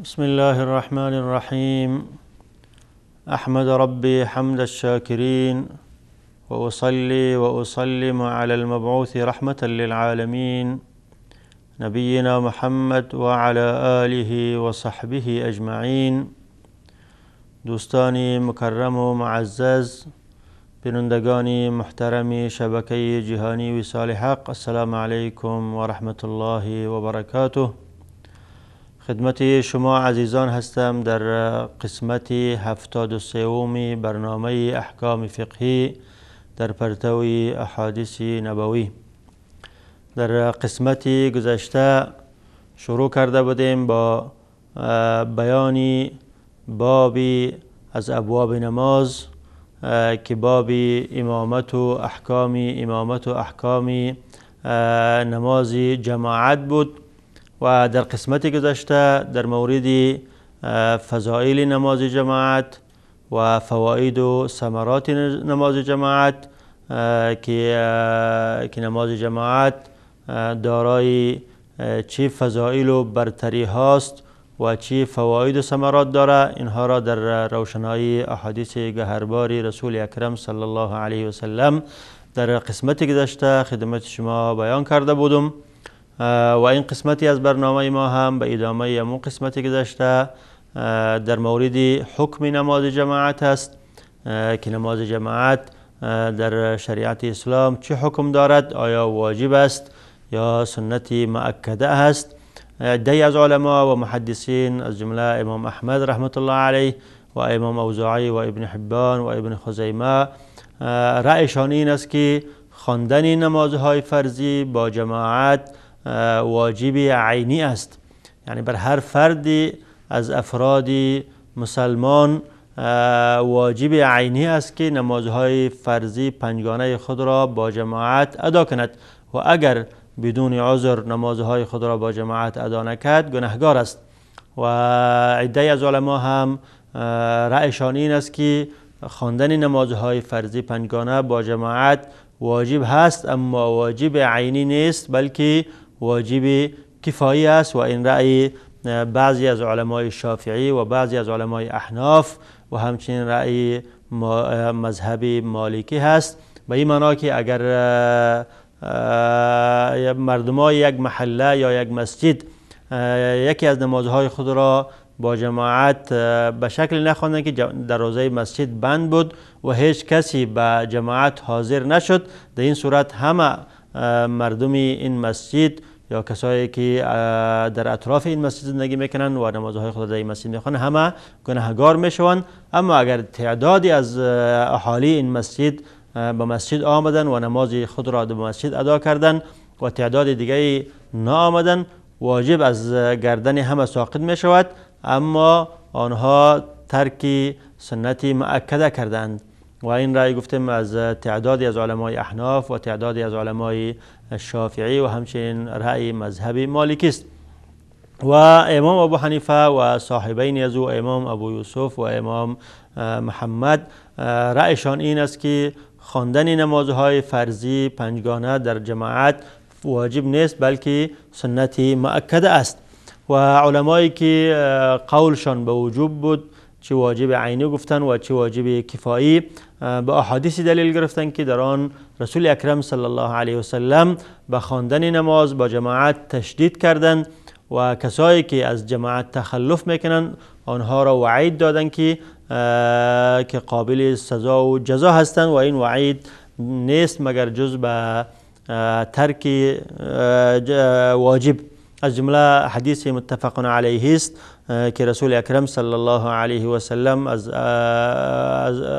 بسم الله الرحمن الرحیم. احمد ربي حمد الشاكرين واصلي واسلم على المبعوث رحمة للعالمين نبينا محمد وعلى آله وصحبه اجمعین. دوستان مکرم و معزز، بینندگان محترم شبکه جهانی وصال حق، السلام علیکم و رحمت الله و برکاته. خدمت شما عزیزان هستم در قسمت 73 برنامه احکام فقهی در پرتو احادیث نبوی. در قسمت گذشته شروع کرده بودیم با بیان بابی از ابواب نماز که باب امامت و احکام امامت و احکام نماز جماعت بود و در قسمت گذشته در مورد فضائل نماز جماعت و فواید و ثمرات نماز جماعت که نماز جماعت دارای چه فضائل و برتری هاست و چه فواید و ثمرات داره، اینها را در روشنایی احادیث گهربار رسول اکرم صلی الله علیه و سلم در قسمت گذشته خدمت شما بیان کرده بودم و این قسمتی از برنامه ما هم به ادامه امو قسمت گذشته در مورد حکم نماز جماعت است که نماز جماعت در شریعت اسلام چه حکم دارد، آیا واجب است یا سنت مؤکده است. عده‌ای از علما و محدثین از جمله امام احمد رحمت الله علیه و امام اوزاعی و ابن حبان و ابن خزیمه رأیشان این است که خواندن نمازهای فرضی با جماعت واجب عینی است، یعنی بر هر فردی از افراد مسلمان واجب عینی است که نمازهای فرضی پنجگانه خود را با جماعت ادا کند و اگر بدون عذر نمازهای خود را با جماعت ادا نکرد گناهگار است. و عده‌ای از علما هم رأیشان این است که خواندن نمازهای فرضی پنجگانه با جماعت واجب هست، اما واجب عینی نیست بلکه واجب کفایی است و این رأی بعضی از علمای شافعی و بعضی از علمای احناف و همچنین رأی مذهب مالکی هست، به این معنا که اگر مردمای یک محله یا یک مسجد یکی از نمازهای خود را با جماعت به شکل نخواندند که دروازه مسجد بند بود و هیچ کسی به جماعت حاضر نشد، در این صورت همه مردم این مسجد یا کسایی که در اطراف این مسجد زندگی میکنند و نمازهای خود را در این مسجد میخوانند همه گناهگار میشوند. اما اگر تعدادی از اهالی این مسجد به مسجد آمدن و نماز خود را در مسجد ادا کردند و تعداد دیگه نآمدن، واجب از گردن همه ساقط می شود، اما آنها ترک سنت مؤکده کردند و این رأی گفتیم از تعدادی از علمای احناف و تعدادی از علمای شافعی و همچنین رأی مذهب مالکی است. و امام ابو حنیفه و صاحبین از او امام ابو یوسف و امام محمد رأیشان این است که خواندن نمازهای فرضی پنجگانه در جماعت واجب نیست بلکه سنت مؤکده است. و علمایی که قولشان به وجوب بود، چه واجب عینی گفتن و چه واجب کفایی، به احادیث دلیل گرفتن که در آن رسول اکرم صلی الله علیه و سلم به خواندن نماز با جماعت تشدید کردند و کسایی که از جماعت تخلف میکنند آنها را وعید دادند که قابل سزا و جزا هستند و این وعید نیست مگر جز به ترک واجب. از جمله حدیث متفق علیه است که رسول اکرم صلی الله علیه و سلم از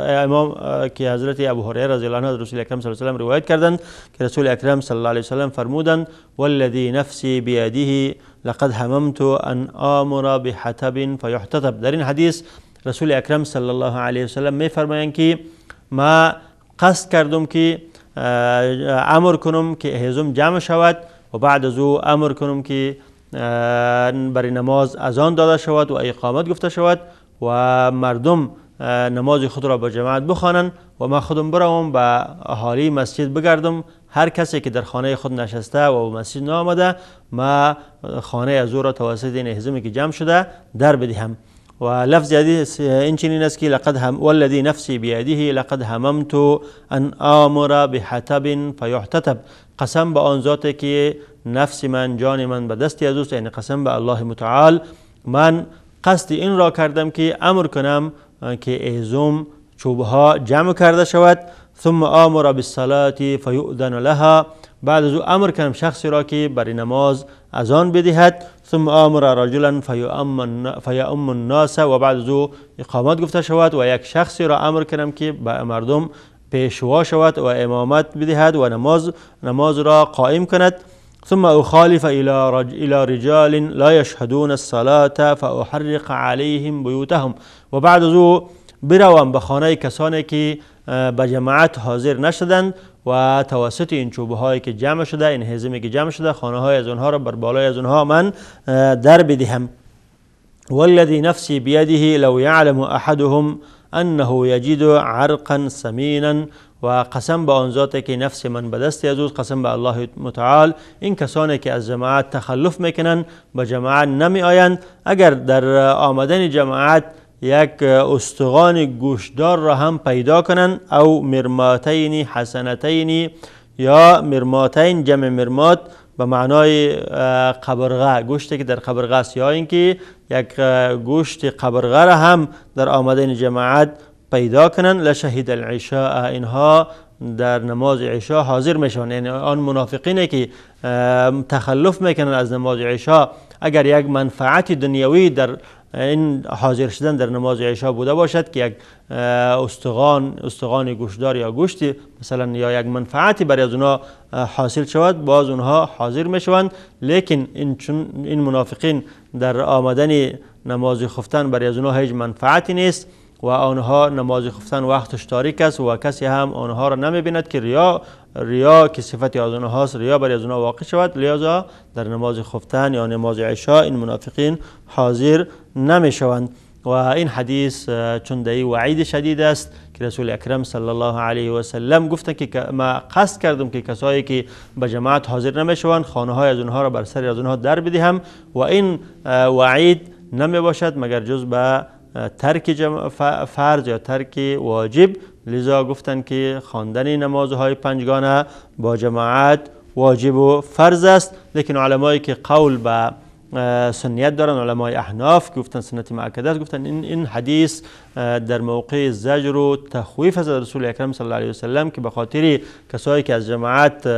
امام که حضرت ابو هریره رضی الله عنه از رسول اکرم صلی الله علیه و سلم روایت کردند که رسول اکرم صلی الله علیه و سلم فرمودند والذی نفسی بیده لقد هممت ان آمر بحطب فیحتطب. در این حدیث رسول اکرم صلی الله علیه و سلم میفرمایند که ما قصد کردم که امر کنم که هیزم جمع شود و بعد از او امر کنم که برای نماز اذان داده شود و اقامت گفته شود و مردم نماز خود را با جماعت بخوانند و ما خودم بروم به اهالی مسجد بگردم هر کسی که در خانه خود نشسته و به مسجد نآمده، ما خانه از او را توسط این اهزمی که جمع شده در بدهم. و لفظ حدیث این چنین است که لقد هم والذی نفسی بیده لقد هممت ان آمر بحطب فیحتطب، قسم به آن ذات که نفس من، جان من به دست از اوست، یعنی قسم به الله متعال، من قصد این را کردم که امر کنم که اهزم چوبها جمع کرده شود. ثم آمر بالصلاة فیؤذن لها، بعد از او امر کنم شخصی را که برای نماز اذان بدهد. ثم آمر رجلا فیؤم الناس، و بعد از او اقامت گفته شود و یک شخصی را امر کنم که به مردم پیشوا شود و امامت بدهد و نماز را قائم کند. ثم أخالف إلى رجال لا يشهدون الصلاة فأحرق عليهم بيوتهم، و بعد از او بروم به خانه کسانی که به جماعت حاضر نشدند و توسط این چوبه هایی که جمع شده، این هزمی که جمع شده، خانه های از اونها را بر بالای از اونها من در بدهم. والذی نفسی بیده لو یعلم احدهم انه یجد عرقا سمینا، و قسم به آن ذات که نفس من به دست از اوست، قسم به الله متعال، این کسانی که از جماعت تخلف میکنند، به جماعت نمی آیند، اگر در آمدن جماعت یک استخوان گوشدار را هم پیدا کنند، او مرماتین حسنتین، یا مرماتین جمع مرمات به معنای قبرغه، گوشتی که در قبرغه است، یا اینکه یک گوشت قبرغه را هم در آمدن جماعت پیدا کنند، لشهد العشاء، اینها در نماز عشاء حاضر میشوند. یعنی آن منافقینی که تخلف میکنند از نماز عشاء، اگر یک منفعت دنیوی در این حاضر شدن در نماز عشاء بوده باشد که یک استخوان گوشدار یا گوشتی مثلا یا یک منفعتی برای از اونها حاصل شود، باز اونها حاضر میشوند. لیکن این منافقین در آمدن نماز خفتن برای از اونها هیچ منفعتی نیست و آنها نماز خفتن وقتش تاریک است و کسی هم آنها را نمیبیند که ریا که صفتی از آنهاست، ریا برای از آنها واقع شود. لذا در نماز خفتن یا نماز عشاء این منافقین حاضر نمیشوند. و این حدیث چون در وعید شدید است که رسول اکرم صلی الله علیه و سلم گفته که ما قصد کردم که کسایی که به جماعت حاضر نمیشوند خانه های از آنها را بر سر از آنها در بدهم، و این وعید نمی باشد مگر جز به ترک فرض یا ترک واجب. لذا گفتند که خواندن نمازهای پنجگانه با جماعت واجب و فرض است. لیکن علمایی که قول به سنیت دارن، علمای احناف گفتن سنت مؤکده است، گفتن این حدیث در موقع زجر و تخویف از رسول اکرم صلی الله علیه و سلم که به خاطر کسایی که از جماعت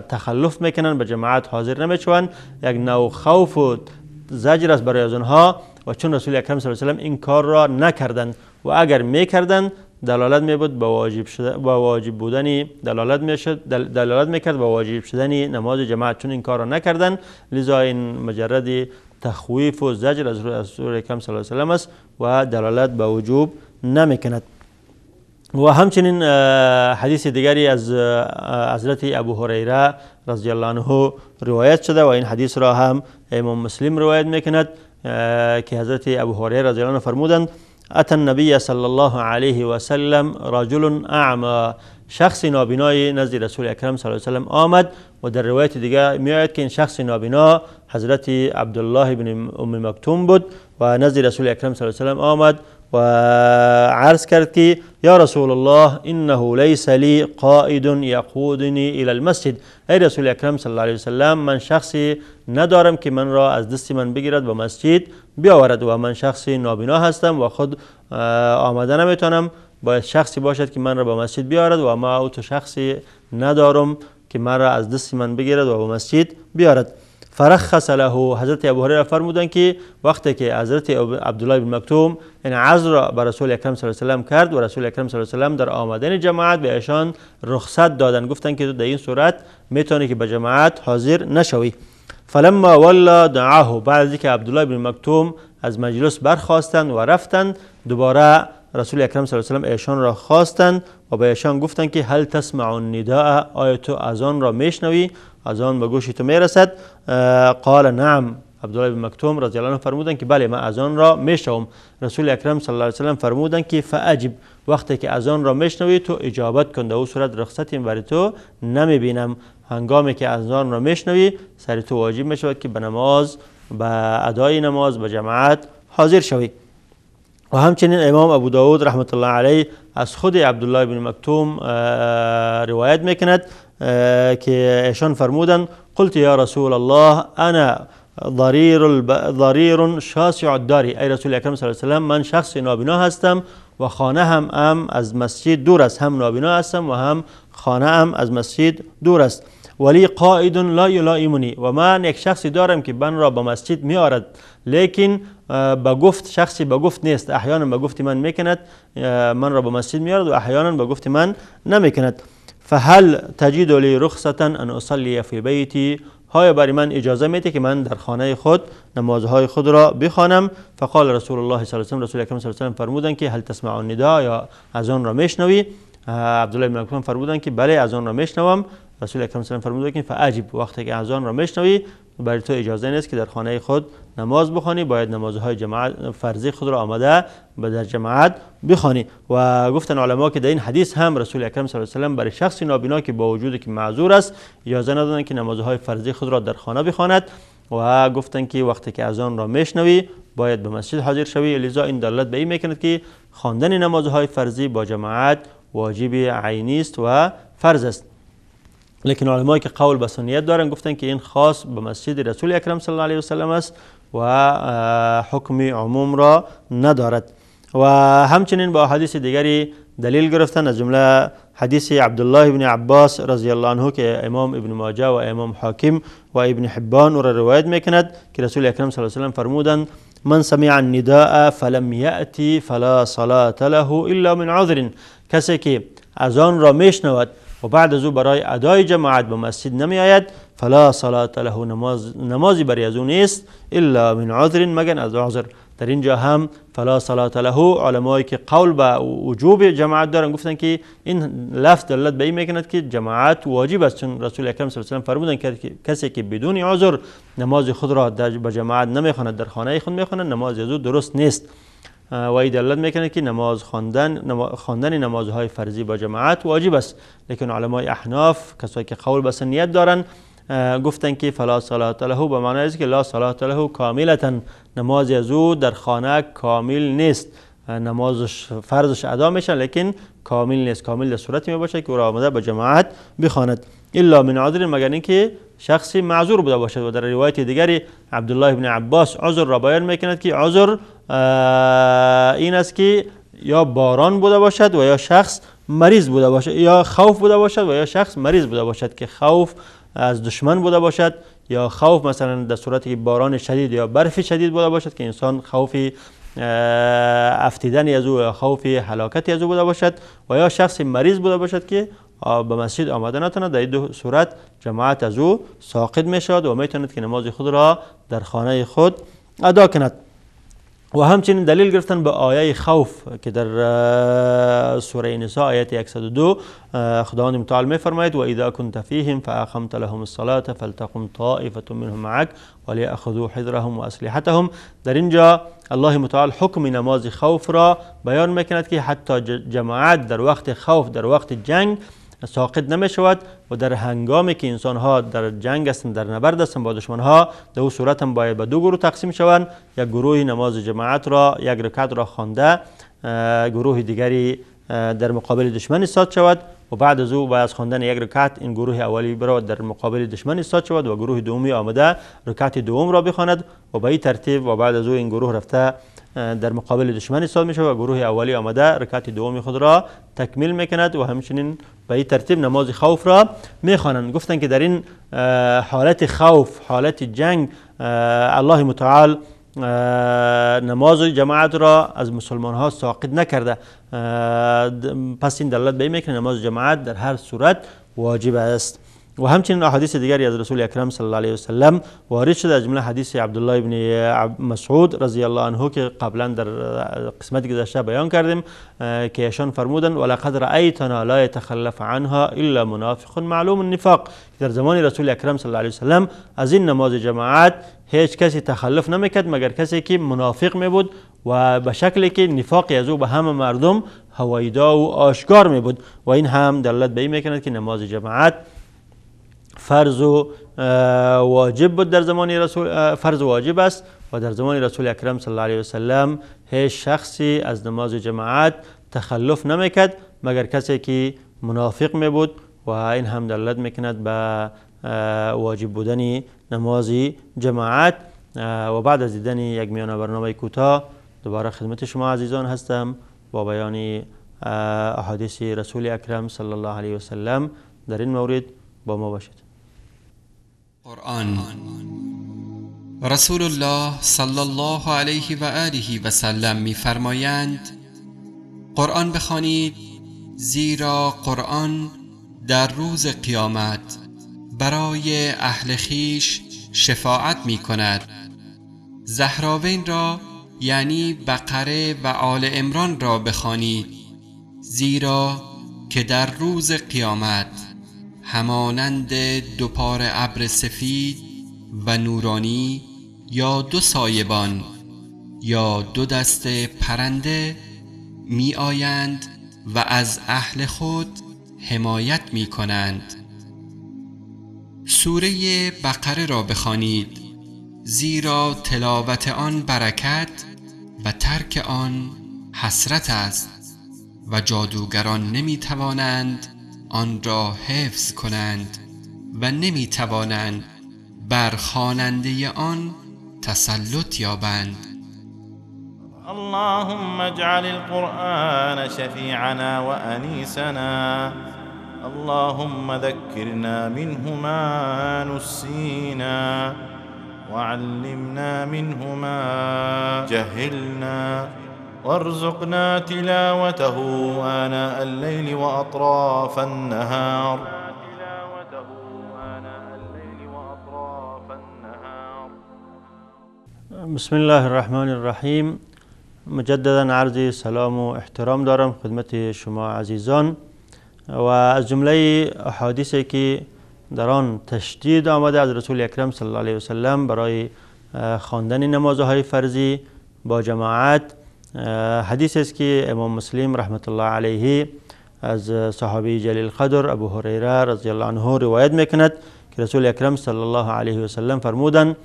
تخلف میکنن، به جماعت حاضر نمیشون، یک نوع خوف و زجر است برای از آنها، و چون رسول اکرم صلی الله علیه و سلم این کار را نکردند و اگر میکردند دلالت میبود به واجب شده، به واجب بودن دلالت میشد، دلالت میکرد به واجب شدن نماز جماعت، چون این کار را نکردند لذا این مجرد تخویف و زجر از رسول اکرم صلی الله علیه و سلم است و دلالت به وجوب نمیکند. و همچنین حدیث دیگری از حضرت ابو هریره رضی الله عنه روایت شده و این حدیث را هم امام مسلم روایت میکند که حضرت ابو هریره رضی الله عنه فرمودند اتى النبي صلی الله علیه و سلم رجل اعمى، شخص نابینای نزد رسول اکرم صلی الله علیه و سلم آمد و در روایت دیگه میآید که این شخص نابینا حضرت عبدالله بن ام مکتوم بود و نزد رسول اکرم صلی الله علیه و سلم آمد و عرض کرد که یا رسول الله انه لیس لی قائد یقودنی الی المسجد، ای رسول اکرم صلی الله علیه و سلم من شخصی ندارم که من را از دست من بگیرد و مسجد بیاورد و من شخصی نابینا هستم و خود آمده نمیتونم، باید شخصی باشد که من را به مسجد بیارد و ما او تو شخصی ندارم که من را از دست من بگیرد و به مسجد بیارد. فرخص له، حضرت ابو هریره فرمودند که وقتی که حضرت عبدالله بن مکتوم این عذر را به رسول اکرم صلی الله علیه و سلم کرد و رسول اکرم صلی الله علیه و سلم در آمدن جماعت به ایشان رخصت دادن، گفتند که تو در این صورت میتونی که به جماعت حاضر نشوی. فلما ولا دعاه، بعد از اینکه عبدالله بن مکتوم از مجلس برخاستند و رفتند، دوباره رسول اکرم صلی الله علیه و سلم ایشان را خواستند و به ایشان گفتند که هل تسمع النداء، آیا تو اذان را میشنوی؟ اذان به گوش تو میرسد؟ قال نعم، عبدالله بن مکتوم رضی الله عنه فرمودند که بله، من اذان را میشنوم. رسول اکرم صلی الله علیه و سلم فرمودند که فاجب، وقتی که اذان را میشنوی تو اجابت کن، در او صورت رخصتی برای تو نمیبینم. هنگامی که اذان را میشنوی سر تو واجب میشود که به نماز، به ادای نماز به جماعت حاضر شوی. و همچنین امام ابو داود رحمت الله علیه از خود عبدالله بن مکتوم روایت میکند که ایشان فرمودند قلت یا رسول الله انا ضریر شاسع الداری، ای رسول اکرم صلی الله علیه و سلم، من شخص نابینا هستم و خانه هم از مسجد دور است، هم نابینا هستم و هم خانه هم از مسجد دور است. ولی قائد لا یلائمنی، و من یک شخصی دارم که من را به مسجد میآرد، لیکن به گفت شخصی به گفت نیست، احیانا به گفت من میکند من را به مسجد میآرد و احیانا به گفت من نمیکند. فهل تجد لی رخصة ان اصلی فی بیتی، های برای من اجازه میده که من در خانه خود نمازهای خود را بخوانم؟ فقال رسول الله صلی الله علیه و سلم، رسول اکرم صلی الله علیه و سلم فرمودند که هل تسمع النداء، یا اذان را میشنوی؟ عبدالله بن مکتوم فرمودند که بله، اذان را میشنوم. رسول اکرم صلی الله علیه و سلم فرمودند که فاجب، وقتی که اذان را میشنوی برای تو اجازه نیست که در خانه خود نماز بخوانی، باید نمازهای جماعت فرضی خود را آمده به در جماعت بخوانی. و گفتن علما که در این حدیث هم رسول اکرم صلی الله علیه و سلم برای شخص نابینا که با وجود که معذور است اجازه ندادند که نمازهای فرضی خود را در خانه بخواند، و گفتن که وقتی که اذان را میشنوی باید به مسجد حاضر شوی. لذا این دلالت به این میکند که خواندن نمازهای فرضی با جماعت واجب عینی است و فرض است. لیکن علمایی که قول به سنیت دارن گفتن که این خاص به مسجد رسول اکرم صلی الله علیه و سلم است و حکم عموم را ندارد. و همچنین با حدیث دیگری دلیل گرفتن، از جمله حدیث عبدالله بن عباس رضی الله عنه که امام ابن ماجه و امام حاکم و ابن حبان را روایت میکند که رسول اکرم صلی الله علیه و سلم فرمودند من سمع النداء فلم یأتی فلا صلاة له الا من عذر، کسی که اذان را میشنود و بعد از او برای ادای جماعت به مسجد نمی آید فلا صلاة له، نمازی برای از او نیست الا من عذر، مگر از عذر. در اینجا هم فلا صلاة له، علمایی که قول به وجوب جماعت دارن گفتن که این لفظ دلالت به این میکند که جماعت واجب است، چون رسول اکرم صلی الله علیه و سلم فرمودند که کسی که بدون عذر نماز خود را به جماعت نمیخواند، در خانه خود میخواند، نماز از او درست نیست. و این دلالت میکنه که نماز خواندن نمازهای فرضی با جماعت واجب است. لیکن علمای احناف کسایی که قول به سنیت دارن گفتن که فلا صلاة له به معنی است که لا صلاة له کاملتا، نماز از او در خانه کامل نیست، نمازش فرضش ادا میشه لیکن کامل نیست. کامل در صورتی می باشه که او را آمده به جماعت بخواند، الا من عذر، مگر اینکه شخصی معذور بوده باشد. و در روایت دیگری عبدالله بن عباس عذر را بیان میکند که عذر این است که یا باران بوده باشد و یا شخص مریض بوده باشد، یا خوف بوده باشد و یا شخص مریض بوده باشد، که خوف از دشمن بوده باشد یا خوف مثلا در صورتی که باران شدید یا برف شدید بوده باشد که انسان خوف افتیدن از او یا خوف هلاکت از او بوده باشد، و یا شخص مریض بوده باشد که به مسجد آمده نتواند. در این دو صورت جماعت از او ساقط می شود و می تواند که نماز خود را در خانه خود ادا کند. و همچنین دلیل گرفتن به آیه خوف که در سوره نساء آیت 102 خداوند متعال می‌فرماید و اذا كنت فیهم فاقمت لهم الصلاة فلتقم طائفة منهم معك وليأخذوا حذرهم واسلحتهم. در اینجا الله متعال حکم نماز خوف را بیان میکند که حتی جماعت در وقت خوف، در وقت جنگ ساقط نمی شود و در هنگامی که انسان ها در جنگ هستند، در نبرد هستند با دشمن ها، در او صورت هم باید به دو گروه تقسیم شوند. یک گروه نماز جماعت را یک رکعت را خوانده، گروه دیگری در مقابل دشمن ایستاد شود و بعد از او بعد از خواندن یک رکعت این گروه اولی برود در مقابل دشمن ایستاد شود و گروه دومی آمده رکعت دوم را بخواند و به این ترتیب و بعد از او این گروه رفته در مقابل دشمن ایستاد میشه و گروه اولی آمده رکعت دوم خود را تکمیل میکند و همچنین به این ترتیب نماز خوف را میخوانند. گفتند که در این حالت خوف، حالت جنگ، الله متعال نماز جماعت را از مسلمان ها ساقط نکرده. پس این دلالت به این میکنه نماز جماعت در هر صورت واجب است. و همچنین احادیث دیگری از رسول اکرم صلی الله علیه و سلم وارد شده، از جمله حدیث عبدالله ابن مسعود رضی الله عنه که قبلا در قسمت گذشته بیان کردیم که ایشان فرمودند ولقد رأیتنا لا یتخلف عنها الا منافق معلوم النفاق. در زمان رسول اکرم صلی الله علیه و سلم از این نماز جماعت هیچ کسی تخلف نمیکرد مگر کسی که منافق می بود و به شکلی که نفاق از او به همه مردم هویدا و آشکار می بود. و این هم دلالت به این میکند که نماز جماعت فرض و واجب بود در زمان رسول، فرض واجب است و در زمان رسول اکرم صلی الله علیه و سلم هیچ شخصی از نماز جماعت تخلف نمیکرد مگر کسی که منافق می بود. و این هم دلالت میکند به واجب بودن نماز جماعت. و بعد از دیدن یک میانه برنامه کوتاه دوباره خدمت شما عزیزان هستم با بیان احادیث رسول اکرم صلی الله علیه و سلم در این مورد. با ما باشید. قرآن. رسول الله صلی الله علیه و آله و سلم می‌فرمایند قرآن بخوانید، زیرا قرآن در روز قیامت برای اهل خویش شفاعت می‌کند. زهراوین را یعنی بقره و آل عمران را بخوانید، زیرا که در روز قیامت همانند دو پاره ابر سفید و نورانی یا دو سایبان یا دو دست پرنده می آیند و از اهل خود حمایت می کنند. سوره بقره را بخوانید، زیرا تلاوت آن برکت و ترک آن حسرت است و جادوگران نمی توانند آن را حفظ کنند و نمی توانند بر خواننده آن تسلط یابند. اللهم اجعل القرآن شفیعنا و انیسنا، اللهم ذکرنا منه ما نسینا وعلمنا منه ما جهلنا وارزقنا تلاوته آناء الليل وأطراف النهار. بسم الله الرحمن الرحیم. مجددا عرض سلام و احترام دارم خدمت شما عزیزان. و از جمله احادیثی که در آن تشدید آمده از رسول اکرم صلی الله علیه وسلم برای خواندن نمازهای فرضی با جماعت، حدیث است که امام مسلم رحمت الله علیه از صحابی جلیل قدر ابو هریره رضی الله عنه روایت میکند که رسول اکرم صلی الله علیه وسلم فرمودند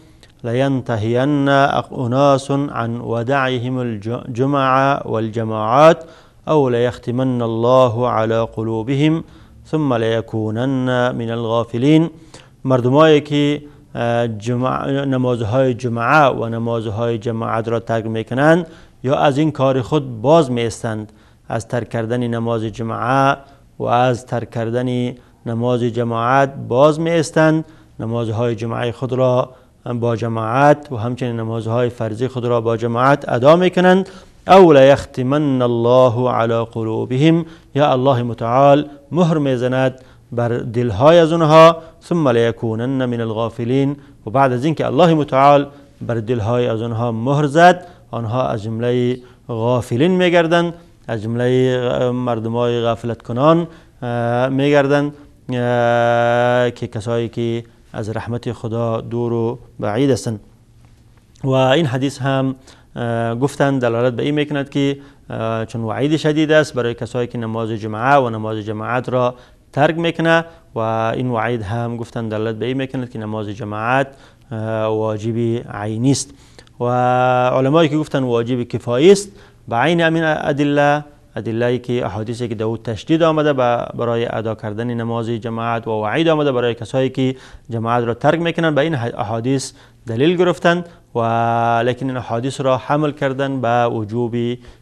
لینتهین اناس عن ودعهم الجمع والجماعات او لیختمن الله على قلوبهم ثم لیکونن من الغافلین. مردمایی که نمازهای جمعه و نمازهای جماعت را ترک میکنند یا از این کار خود باز میستند، از ترک کردن نماز جمعه و از ترک کردن نماز جماعت باز میستند، نمازهای جمعه خود را با جماعت و همچنین نمازهای فرضی خود را با جماعت ادا میکنند. او لیختمن الله علی قلوبهم، یا الله متعال مهر میزند بر دلهای از اونها، ثم لیکونن من الغافلین. و بعد از اینکه الله متعال بر دلهای از اونها مهر زد، آنها از جمله غافلین میگردند، از جمله مردمای غفلت کنان میگردند که کسایی که از رحمت خدا دور و بعید هستند. و این حدیث هم گفتند دلالت به این میکند که چون وعید شدید است برای کسایی که نماز جمعه و نماز جماعت را ترک میکنه، و این وعید هم گفتند دلالت به این میکند که نماز جماعت واجب عینی است. و علمایی که گفتن واجب کفایی است به عین همین ادله که احادیثی که داود تشدید آمده برای ادا کردن نماز جماعت و وعید آمده برای کسایی که جماعت را ترک میکنن، به این احادیث دلیل گرفتن و لیکن این احادیث را حمل کردن به وجوب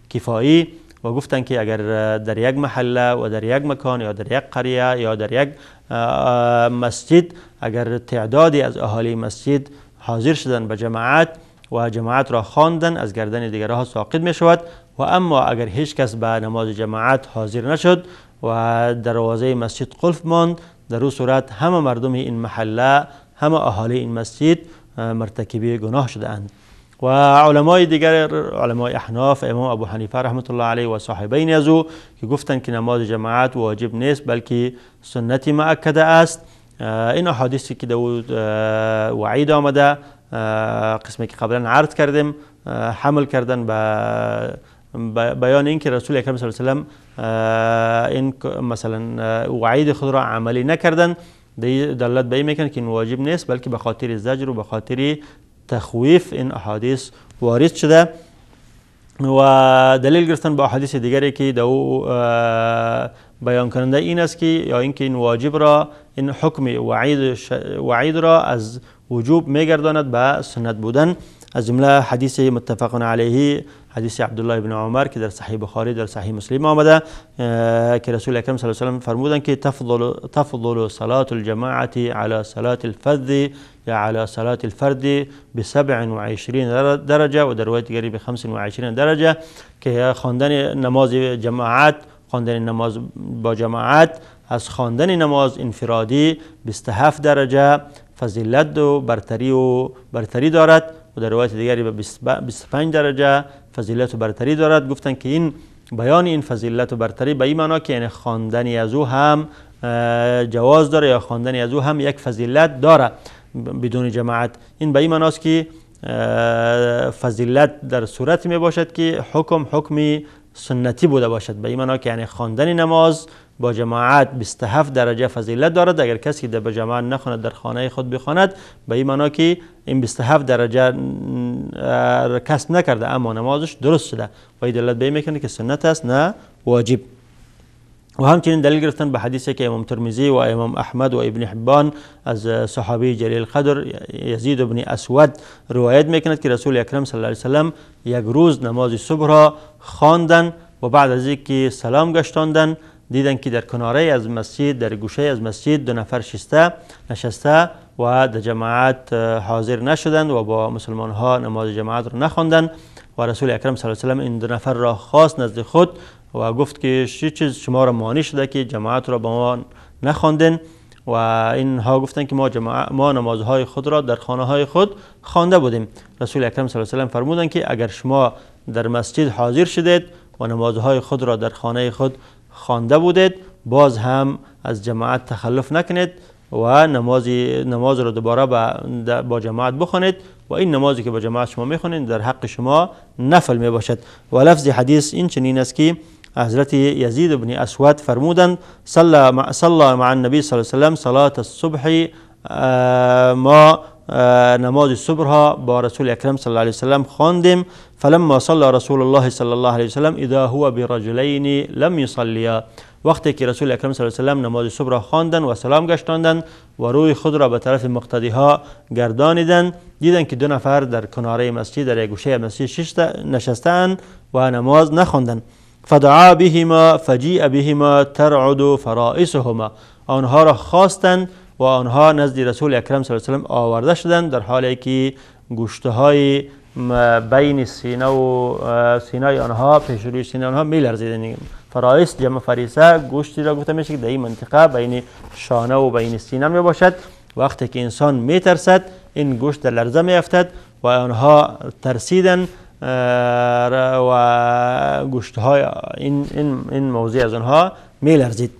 کفایی و گفتن که اگر در یک محله و در یک مکان یا در یک قریه یا در یک مسجد اگر تعدادی از اهالی مسجد حاضر شدن به جماعت و جماعت را خواندن، از گردن دیگرها ساقط می شود. و اما اگر هیچ کس به نماز جماعت حاضر نشد، و دروازه مسجد قلف ماند، در او صورت همه مردم این محله، همه اهالی این مسجد مرتکب گناه شده اند. و علمای دیگر، علمای احناف، امام ابو حنیفه رحمت الله علیه و صاحبین از او که گفتند که نماز جماعت واجب نیست بلکه سنتی مؤکده است، این احادیثی که داود وعید آمده، قسمی که قبلا عرض کردیم، حمل کردن به بیان این که رسول اکرم صلی الله علیه و سلم این مثلا وعید خود را عملی نکردن، دلالت به این میکنه که این واجب نیست بلکه به خاطر زجر و به خاطر تخویف این احادیث وارد شده. و دلیل گرفتن با احادیث دیگری که دو بیان کننده این است که یا اینکه این واجب را، این حکم وعید را از وجوب میگرداند به سنت بودن، از جمله حدیث متفق علیه، حدیث عبدالله بن عمر که در صحیح بخاری، در صحیح مسلم آمده که رسول اکرم صلی الله علیه و سلم فرمودند که تفضل صلاة الجماعة على صلاة الفذ یا على صلاة الفرد ب 27 درجه و در روایت دیگری به 25 درجه، که خواندن نماز جماعت، خواندن نماز با جماعت از خواندن نماز انفرادی 27 درجه فضیلت و برتری دارد و در روایت دیگری به 25 درجه فضیلت و برتری دارد. گفتند که این بیان این فضیلت و برتری به این معنا که یعنی خواندن از او هم جواز داره یا خواندن از او هم یک فضیلت داره بدون جماعت. این به این معناست که فضیلت در صورت می باشد که حکم سنتی بوده باشد، به این معنا که یعنی خواندن نماز با جماعت 27 درجه فضیلت دارد، اگر کسی در با جماعت نخواند در خانه خود بخواند، به این معنا که این 27 درجه کسب نکرده اما نمازش درست شده و این دلالت به این میکنه که سنت است نه واجب. و همچنین دلیل گرفتن به حدیثی که امام ترمذی و امام احمد و ابن حبان از صحابی جلیل قدر یزید بن اسود روایت میکند که رسول اکرم صلی الله علیه و سلم یک روز نماز صبح را خواندن و بعد از اینکه سلام گشتاندن دیدن که در کناره از مسجد، در گوشه از مسجد دو نفر نشسته و در جماعت حاضر نشدند و با مسلمان ها نماز جماعت را نخواندند و رسول اکرم صلی الله علیه و سلم این دو نفر را خواست نزد خود و گفت که چه چیز شما را مانع شده که جماعت را با ما نخواندن؟ و اینها گفتند که ما نمازهای خود را در خانه های خود خوانده بودیم. رسول اکرم صلی الله علیه و سلم فرمودند که اگر شما در مسجد حاضر شدید و نمازهای خود را در خانه خود خوانده بودید، باز هم از جماعت تخلف نکنید و نماز را دوباره با جماعت بخوانید و این نمازی که با جماعت شما میخوانید در حق شما نفل می باشد. و لفظ حدیث این چنین است که حضرت یزید بن اسود فرمودند صلى مع النبی صلی الله علیه و سلم صلاة الصبح، ما نماز صبح را با رسول اکرم صلی الله علیه و سلم خواندیم، فلما صلى رسول الله صلی الله علیه و سلم اذا هو برجلین لم یصلیا، وقتی که رسول اکرم صلی الله علیه و سلم نماز صبح را خواندند و سلام گشتاندند و روی خود را به طرف مقتدی ها گردانیدند، دیدند که دو نفر در کناره مسجد، در یک گوشه مسجد نشستند و نماز نخواندند. فدعا بهما فجیء بهما ترعد فرائسهما، آنها را خواستند و آنها نزد رسول اکرم صلی الله علیه و سلم آورده شدند در حالی که گوشتهای بین سینه و سینه آنها، پیش روی سینه آنها میلرزیدند. فرائس جمع فریسه گوشتی را گفته میشه که در این منطقه بین شانه و بین سینه می باشد. وقتی که انسان میترسد این گوشت در لرزه میافتد و آنها ترسیدن و گوشتهای این موضع از آنها میلرزید.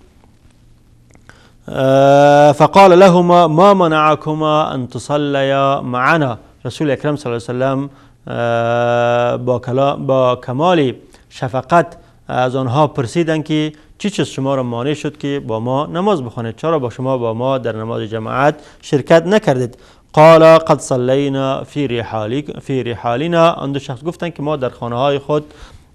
فقال لهما ما منعكما ان تصليا معنا، رسول اکرم صلی الله علیه و سلم با کمال شفقت از آنها پرسیدند که چی چیز شما را مانع شد که با ما نماز بخوانید، چرا با شما با ما در نماز جماعت شرکت نکردید؟ قال قد صلینا فی رحالنا، آن دو شخص گفتند که ما در خانه های خود،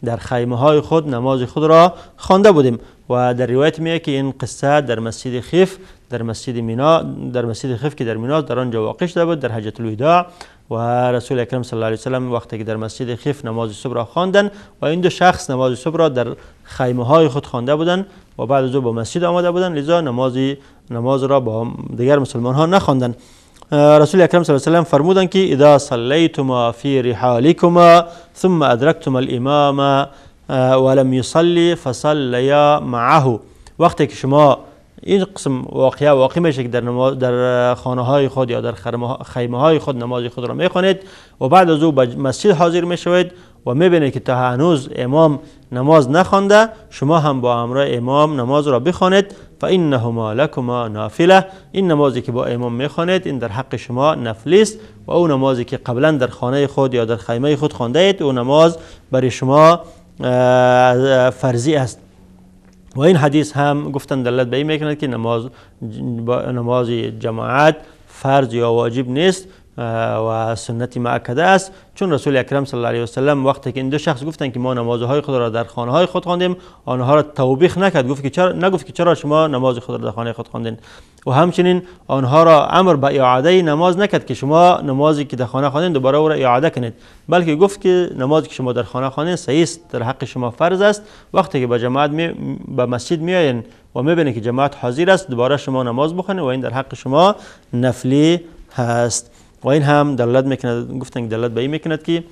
در خیمه های خود نماز خود را خوانده بودیم. و در روایت میاد که این قصه در مسجد خیف، در مسجد مینا، در مسجد خیف که در مینا در آنجا واقع شده بود در حجة الوداع، و رسول اکرم صلی الله علیه و سلم وقتی که در مسجد خیف نماز صبح را خواندند و این دو شخص نماز صبح را در خیمه های خود خوانده بودند و بعد از او به مسجد آمده بودند، لذا نماز را با دیگر مسلمان ها نخواندند. رسول اکرم صلی الله علیه و سلم فرمودند که اذا صلیتما فی رحالکما ثم ادرکتما الامام ولم یصلی فصلیا معه، وقتی که شما این قسم واقعه واقع میشه که در خانه های خود یا در خیمه های خود نماز خود را میخوانید و بعد از او به مسجد حاضر میشوید و میبینید که تا هنوز امام نماز نخوانده، شما هم با همراه امام نماز را بخوانید. فانهما لکما نافله، این نمازی که با امام میخوانید این در حق شما نفلی است و او نمازی که قبلا در خانه خود یا در خیمه خود خوانده اید او نماز برای شما فرضی است. و این حدیث هم گفتن دلالت به این میکند که نماز جماعت فرض یا واجب نیست و سنت مؤکده است، چون رسول اکرم صلی الله علیه و سلم وقتی که این دو شخص گفتند که ما نمازهای خود را در خانه های خود خواندیم، آنها را توبیخ نکرد، گفت که چرا نگفت که چرا شما نماز خود را در خانه خود خواندین، و همچنین آنها را امر به اعاده نماز نکرد که شما نمازی که در خانه خواندین دوباره او را اعاده کنید، بلکه گفت که نمازی که شما در خانه خواندین صحیح است، در حق شما فرض است. وقتی که با جماعت به مسجد میآیین و میبینید که جماعت حاضر است، دوباره شما نماز بخوانید و این در حق شما نفلی هست. و این هم دلالت میکند، گفتن که دلالت به این میکند که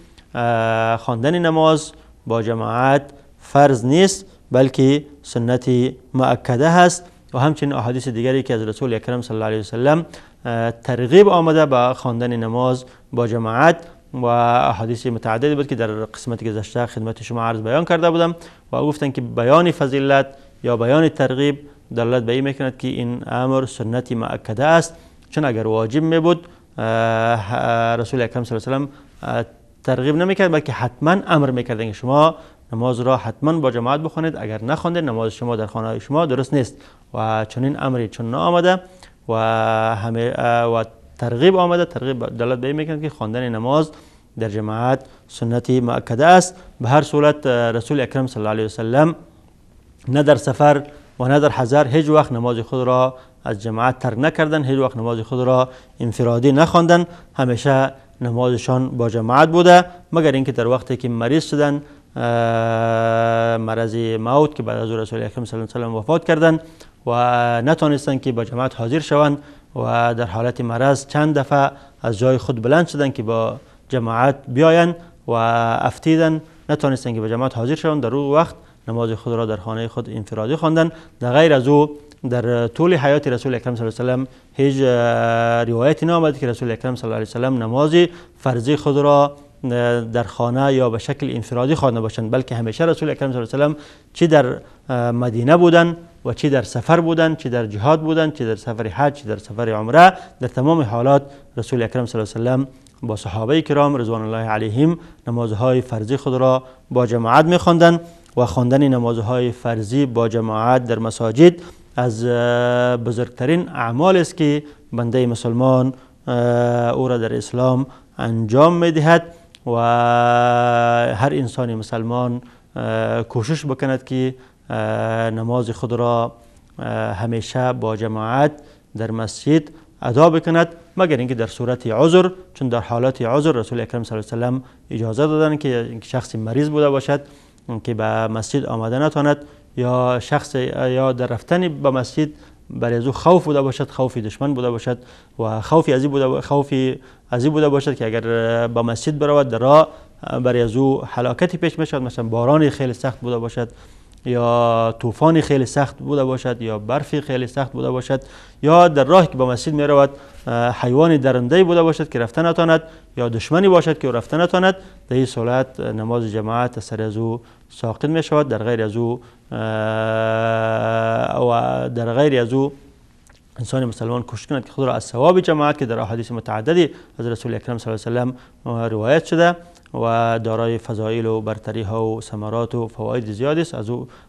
خواندن نماز با جماعت فرض نیست بلکه سنت مؤکده هست. و همچنین احادیث دیگری که از رسول اکرم صلی الله علیه و سلم ترغیب آمده به خواندن نماز با جماعت و احادیث متعددی بود که در قسمت گذشته خدمت شما عرض بیان کرده بودم و گفتن که بیان فضیلت یا بیان ترغیب دلالت به این میکند که این امر سنت مؤکده است، چون اگر واجب می بود رسول اکرم صلی الله علیه و سلم ترغیب نمیکرد بلکه حتما امر میکرد که شما نماز را حتما با جماعت بخوانید، اگر نخواندید نماز شما در خانه شما درست نیست. و چنین امری چون نآمده و همه و ترغیب آمده، ترغیب دلالت به این میکند که خواندن نماز در جماعت سنت مؤکده است. به هر صورت رسول اکرم صلی الله علیه و سلم نه در سفر و نه در حضر هیچ وقت نماز خود را از جماعت ترک نکردن، هیچ وقت نماز خود را انفرادی نخواندن، همیشه نمازشان با جماعت بوده، مگر اینکه در وقتی که مریض شدن، مرض موت که بعد از رسول اکرم صلی الله علیه و سلم وفات کردند و نتانستند که با جماعت حاضر شوند و در حالت مرض چند دفعه از جای خود بلند شدند که با جماعت بیایند و افتیدن، نتانستند که با جماعت حاضر شوند، در او وقت نماز خود را در خانه خود انفرادی خواندند. در غیر از او در طول حیات رسول اکرم صلی الله علیه و سلم هیچ روایتی نآمد که رسول اکرم صلی الله علیه و سلم نماز فرضی خود را در خانه یا به شکل انفرادی خوانده باشند، بلکه همیشه رسول اکرم صلی الله علیه و سلم چی در مدینه بودند و چی در سفر بودند، چی در جهاد بودند، چی در سفر حج، چی در سفر عمره، در تمام حالات رسول اکرم صلی الله علیه و سلم با صحابه کرام رضوان الله علیهم نمازهای فرضی خود را با جماعت می‌خواندند و خواندن نمازهای فرضی با جماعت در مساجد از بزرگترین اعمال است که بنده مسلمان او را در اسلام انجام میدهد و هر انسان مسلمان کوشش بکند که نماز خود را همیشه با جماعت در مسجد ادا بکند، مگر اینکه در صورت عذر، چون در حالت عذر رسول اکرم صلی الله علیه و سلم اجازه دادند که شخصی مریض بوده باشد که به مسجد آمده نتواند یا شخص یا در رفتن به مسجد برای از او خوف بوده باشد، خوف دشمن بوده باشد و خوفی از بوده باشد که اگر به مسجد برود در راه برای از او هلاکتی پیش میشود، مثلا بارانی خیلی سخت بوده باشد یا طوفانی خیلی سخت بوده باشد یا برفی خیلی سخت بوده باشد یا در راه که به مسجد می رود حیوان درنده بوده باشد که رفته نتواند یا دشمنی باشد که رفته نتواند، در این صورت نماز جماعت سر از او ساقط می شود. در غیر از او و در غیر از او انسان مسلمان کوشش کند که خود را از ثواب جماعت که در احادیث متعددی از رسول اکرم صلی الله علیه و سلم روایت شده و دارای فضایل و برتری ها و ثمرات و فواید زیادی است،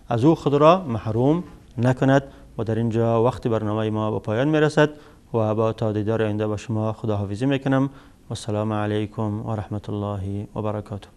از او خود را محروم نکند. و در اینجا وقت برنامه ما به پایان میرسد و با تا دیدار آینده با شما خداحافظی میکنم. و السلام علیکم و رحمت الله و برکاته.